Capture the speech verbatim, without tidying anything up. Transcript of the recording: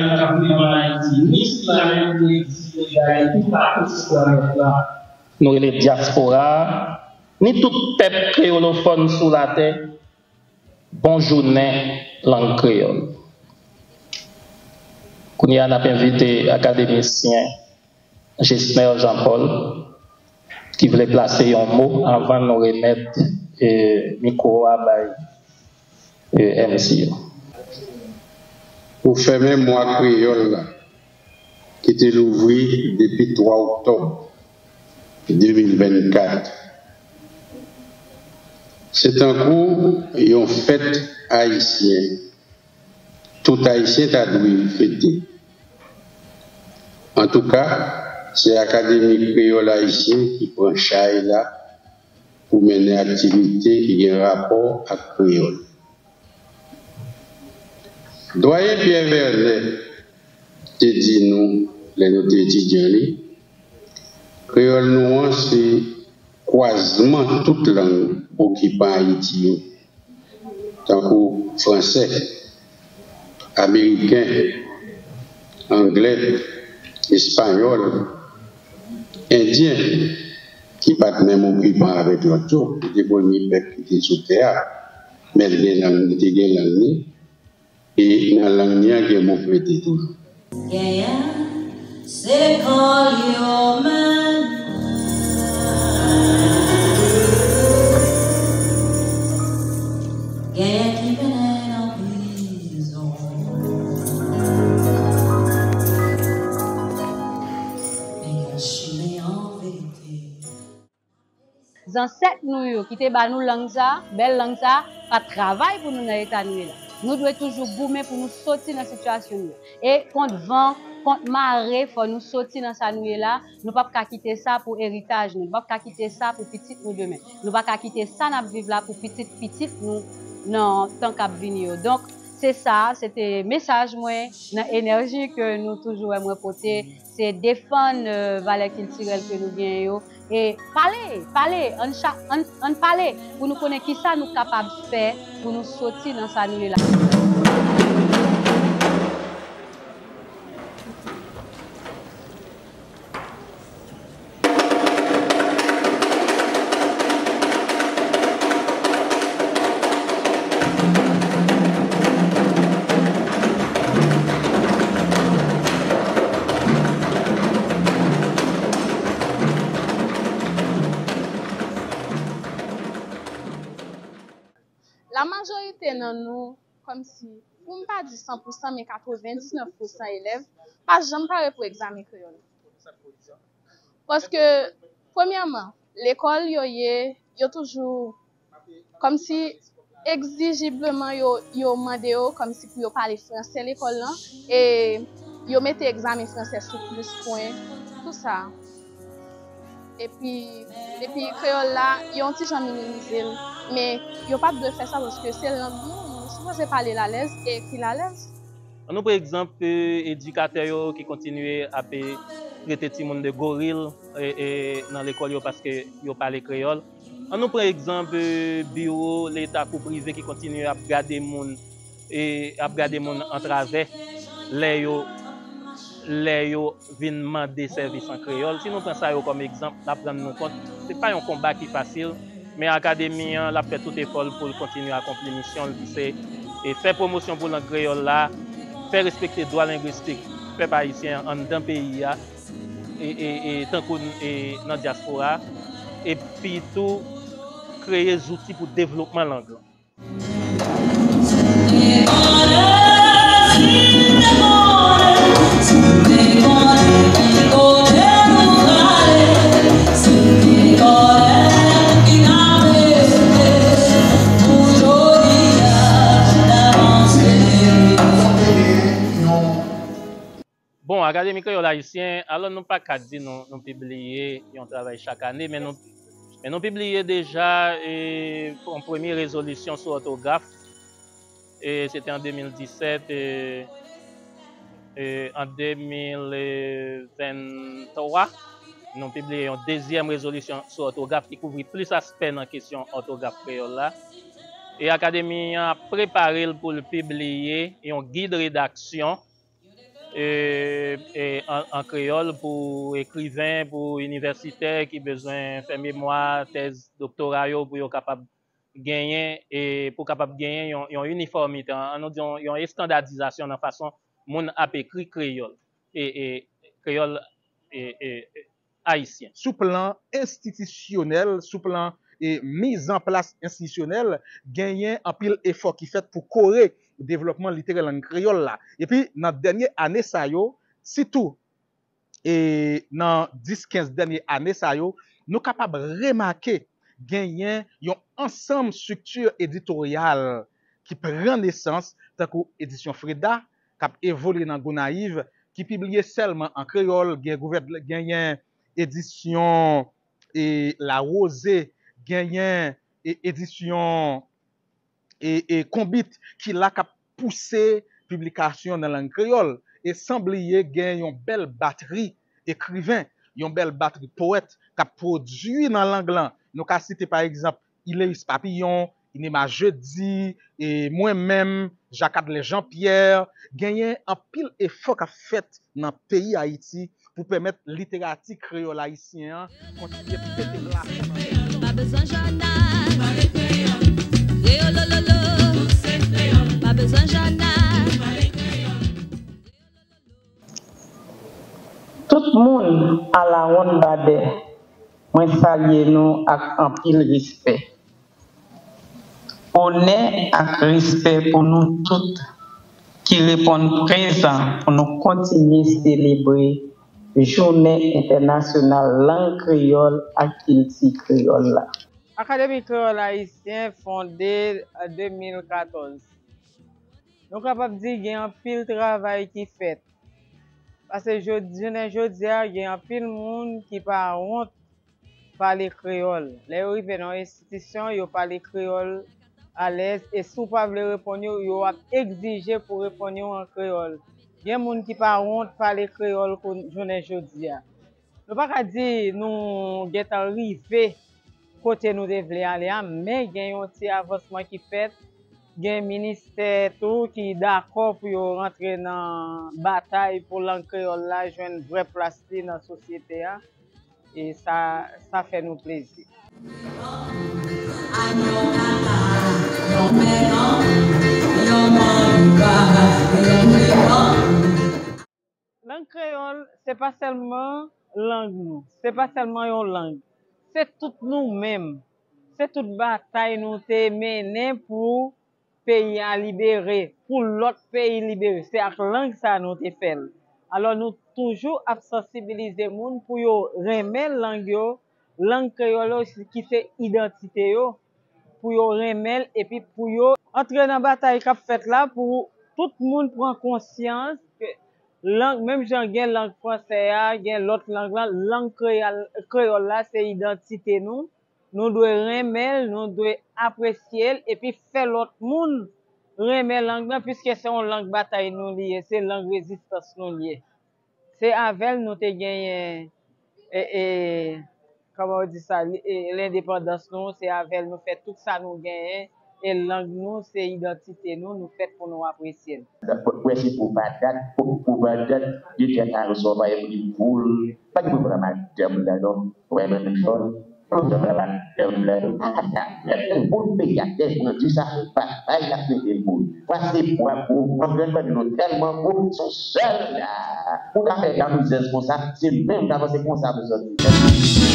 k ap viv ann Ayiti, ni sila menm ki egziste dayè toupatou sou planèt la, nou rele dyaspora a, ni tout pèp kreyolofòn sou latè, bon jounen lang kreyòl. Kounye a, n ap envite akademisyen Gesner Jean Paul, ki vle plase yon mo anvan nou remèt, eh, mikwo a bay, eh, M C yo. Pou fèmen mwa kreyòl la, ki te louvri depi twa oktòb de mil vennkat, se tankou yon fèt ayisyen. Tout Ayisyen ta dwe fete. Antouka, se Akademi Kreyòl Ayisyen ki pran chay la pou mennen aktivite ki gen rapò ak kreyòl. Dwayen Pierre Vernet te di nou, lè nou te etidyan li, kreyòl nou an se kwazman tout lang okipan Ayiti yo, tankou fransè, ameriken, anglè, espayòl, endyen, ki pa t menm okipan avèk lòt yo, ki te premye pèp ki te sou tè a, men l gen lang, li te gen lang li, e nan lang li an gen mo krete tou. Genyen, se lekòl yo menm. Genyen ki mennen nan prizon. Men yon chimen an verite. Zansèt nou yo ki te ba nou lang sa, bèl lang sa, pa t travay pou nou nan eta nou ye la. Nou dwe toujou goumen pou nou soti nan sitiyasyon nou yo. E kont van, kont mare, fò nou soti nan sa nou ye la. Nou p ap ka kite sa pou eritaj nou. Nou p ap ka kite sa pou pitit nou demen. Nou pa ka kite sa n ap viv la pou pitit pitit nou nan tan k ap vini yo. Donk, se sa, se te mesaj mwen nan enèji ke nou toujou wè mwen pote. Se defann, euh, valè kiltirèl ke nou genyen yo. E pale, pale, ann cha-, ann, ann pale pou nou konnen kisa nou kapab fè pou nou soti nan sa nou ye la. Lamajorite nan nou, kòmsi, pou m pa di san pou san, men katrevendiznèf pou san elèv, pa janm pare pou egzamen kreyòl. Paske, premyèman, lekòl yo ye, yo toujou, kòmsi, egzijibleman, yo, yo mande yo, kòmsi, pou yo pale fransè lekòl lan, e yo mete egzamen fransè sou plis pwen, tou sa. Epi, epi kreyòl la, yo yon ti jan minimize l. Men, yo pa t dwe fè sa, paske se lang nou, nou sipoze pale l alèz e ekri l alèz. Ann nou pran egzanp, eh, edikatè yo ki kontinye ap, eh, trete timoun de goril, eh, eh, nan lekòl yo paske yo pale kreyòl. Ann nou pran egzanp, eh, biwo Leta kou prive ki kontinye ap gade moun, eh, ap gade moun antravè lè yo, lè yo vin mande sèvis an kreyòl. Si nou pran sa yo kòm egzanp, n ap rann nou kont, se pa yon konba ki fasil, men akademi an, l ap fè tout efò l pou l kontinye akonpli misyon l ki se, e, fè pwomosyon pou lang kreyòl la, fè respekte dwa lengwistik pèp ayisyen an anndan peyi a, e, e, e, tankou, e, nan dyaspora, epi tou kreye zouti pou devlopman lang lan. Bon, Akademi Kreyòl Ayisyen, alò nou pa ka di nou, nou pibliye yon travay chak ane, men nou, men nou pibliye deja, e, yon premye rezolisyon sou òtograf. E, se te an de mil disèt, e, e, an de mil venntwa, nou pibliye yon dezyèm rezolisyon sou òtograf ki kouvri plis aspè nan kesyon òtograf kreyòl la. E Akademi an ap prepare l pou l pibliye yon gid redaksyon e, e, an, an kreyòl pou ekriven, pou inivèsitè ki bezwen fè memwa, tèz doktora yo, pou yo kapab genyen, e, pou kapab genyen yon, yon inifòmite, an, an nou di yon, yon estandadizasyon nan fason moun ap ekri kreyòl, e, e, kreyòl, e, e, e, ayisyen. Sou plan enstitisyonèl, sou plan e, mizanplas enstitisyonèl, genyen anpil efò ki fèt pou kore devlòpman literè lang kreyòl la. Epi, nan dènye ane sa yo, sitou e, nan dis kenz dènye ane sa yo, nou kapab remake genyen yon ansanm estrikti editoryal ki pran nesans, tankou Edisyon Freda, k ap evolye nan Gonayiv, ki pibliye sèlman an kreyòl, gen gouvèn-, genyen Edisyon e, Lawozye, genyen e, Edisyon e, e, Konbit ki la k ap pouse piblikasyon nan lang kreyòl. E san bliye gen yon bèl batri ekriven, yon bèl batri powèt k ap pwodui nan lang lan. Nou ka site pa egzanp Iléus Papillon, Inema Jeudi, e mwen menm, Jacques Adler Jean Pierre, genyen anpil efò k ap fèt nan peyi Ayiti pou pèmèt literati kreyòl ayisyen an kontinye pete plafon nan peyi. Pa bezwen jònal, kreyolololo, pa bezwen jònal. Tout moun alawonn badè, mwen salye nou ak anpil respè. Onè ak respè pou nou tout ki reponn prezan pou nou kontinye selebre Jounen Entènasyonal Lang Kreyòl ak Kilti Kreyòl la. Akademi Kreyòl Ayisyen fonde an de mil katòz. Nou kapab di gen anpil travay ki fèt. Paske jodi, jounen jodi a, gen anpil moun ki pa wont pale kreyòl. Lè yo rive nan yon enstitisyon, yo pale kreyòl alèz, e si w pa vle reponn yo, yo ap egzije pou reponn yo an kreyòl. Gen moun ki pa wont pale kreyòl jounen jodi a. Nou pa ka di nou gentan rive kote nou te vle ale a, men gen yon ti avansman ki fèt. Gen ministè tou ki dakò pou yo rantre nan batay pou lang kreyòl la jwenn vrè plas li nan sosyete a. E sa, sa fè nou plezi. Lang kreyòl, se pa sèlman lang nou, se pa sèlman yon lang, se tout nou menm, se tout batay nou te mennen pou peyi a libere, pou lòt peyi libere, se ak lang sa a nou te fè l. Alò nou toujou ap sansibilize moun pou yo renmen lang yo, lang kreyòl yo ki se idantite yo, pou yo renmen l epi pou yo antre nan batay k ap fèt la pou tout moun pran konsyans ke lang, menm jan gen lang fransè a, gen lòt lang lan, lang kreyòl la se idantite nou. Nou dwe renmen l, nou dwe apresye l epi fè lòt moun renmen lang nan piske se yon lang batay nou li ye, se lang rezistans nou li ye. Se avè l nou te genyen e, e, kòman yo di sa, lendepandans nou, se avè l nou fè tout sa nou genyen, e lang nou se idantite nou, nou fèt pou nou apresye l. Prèske pou pa dat, pou pa dat, de tèt a resevwa epi pou l pa gen pou pran madanm la non. Wè menm jòn. Pou pran madanm la non. Pou peyi a tèt mwen di sa, pa bay la fete pou. Pase bwa pou konprann nou tèlman pou son sèl la. Pou ta fè damizèz konsa, se menm ta panse konsa pou sòti.